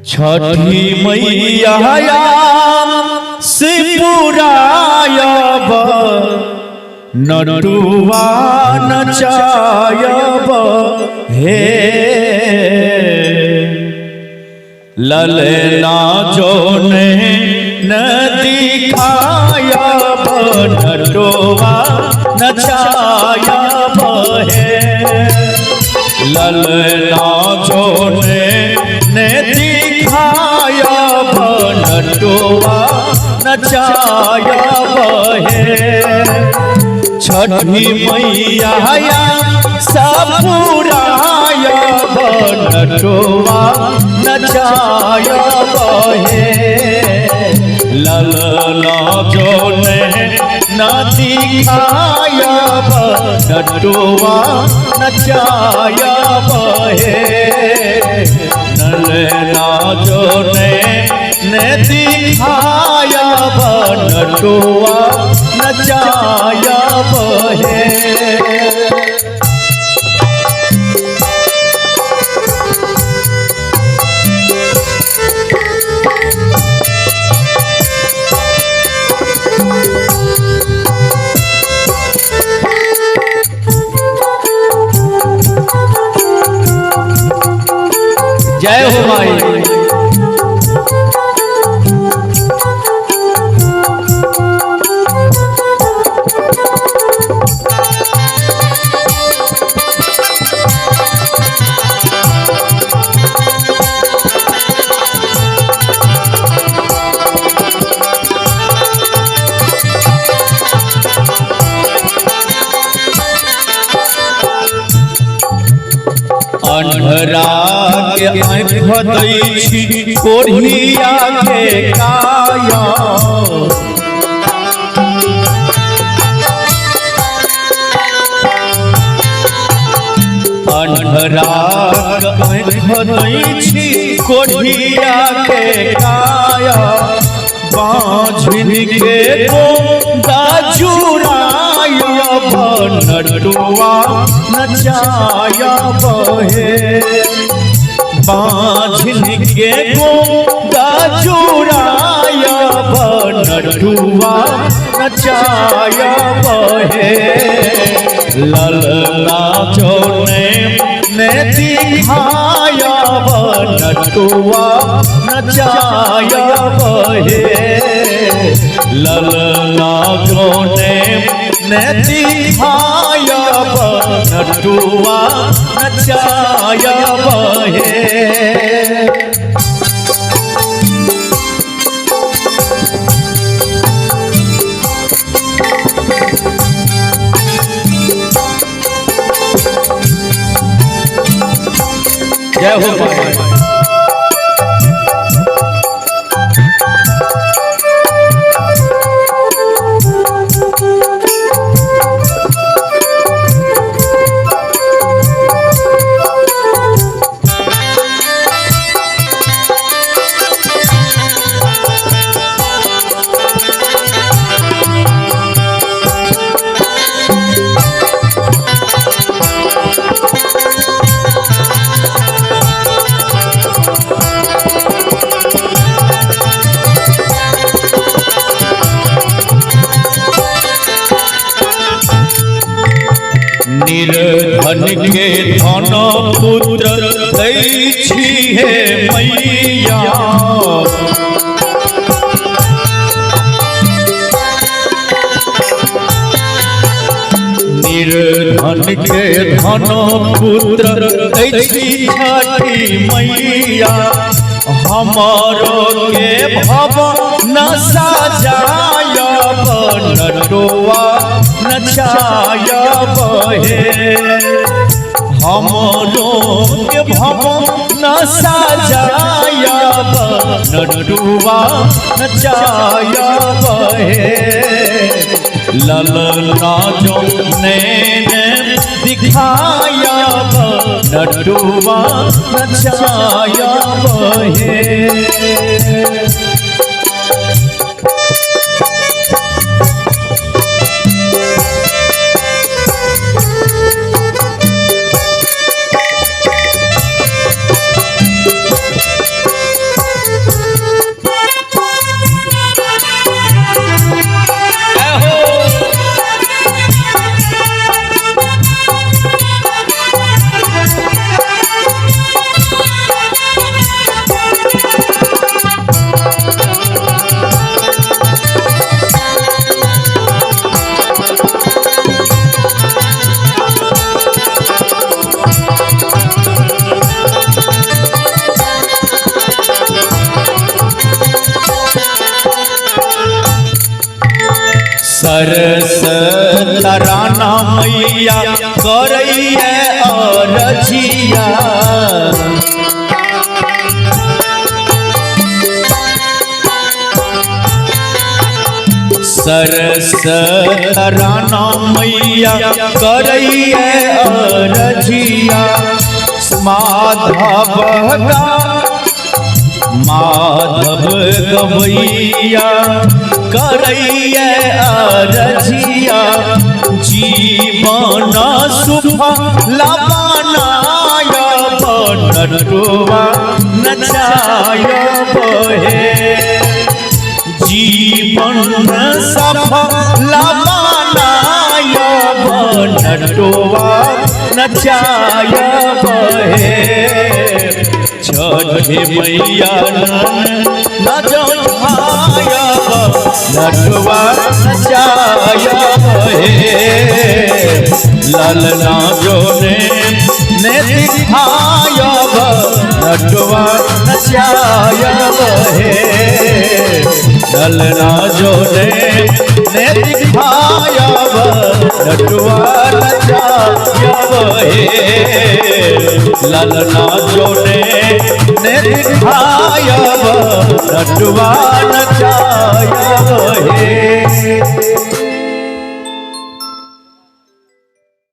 छठी मैया से पुरायब नटुआ नचायब हे। ललना जोने नदी खायब नटुआ नचायब हे। ललना जोने नदी खायब नटुआ नचायब हे। छठी मैया सपुरायब नटुआ नचायब हे। ललना जोने नदी खायब नटुआ नचायब हे। ललना जोने नदी खायब नटुआ नचायब हे। जय हो भाई। अन्हरा के आँख दै छी कोढ़िया के काया। अन्हरा के आँख दै छी कोढ़िया के काया। बाँझिन के गोदा जुड़ायब नटुआ नचायब हे। बाँझिन के गोदा जुड़ायब नटुआ नचायब हे। ललना जोने नदी खायब नटुआ नचायब हे। ललना जोने नदी खायब नटुआ नचायब हे। जय हो भाई। निर्धन के धन पुत्र दै छी हे मैया। निर्धन के धन पुत्र दै छी छठी मैया। हमारो के भव न सजायब नटुआ नचायब हे। हमरो के भव न सजायब नटुआ नचायब हे। ललना जो नैन दिखायब नटुआ नचायब हे। सरस तराना मैया करैया अरजिया। सरस तराना मैया करैया अरजिया। माधव का माधव गवैया करैया अरजिया। जीवन सुफल बनायब नटुआ नचायब हे। जीवन सफल बनायब नटुआ नचायब हे। छठ मैया नचायब नटुआ नचायब हे। ललना जोने ने दिखायब नटुआ नचायब हे। ललना जोने ने दिखायब नटुआ नचायब हे। ललना जोने ने दिखायब नटुआ।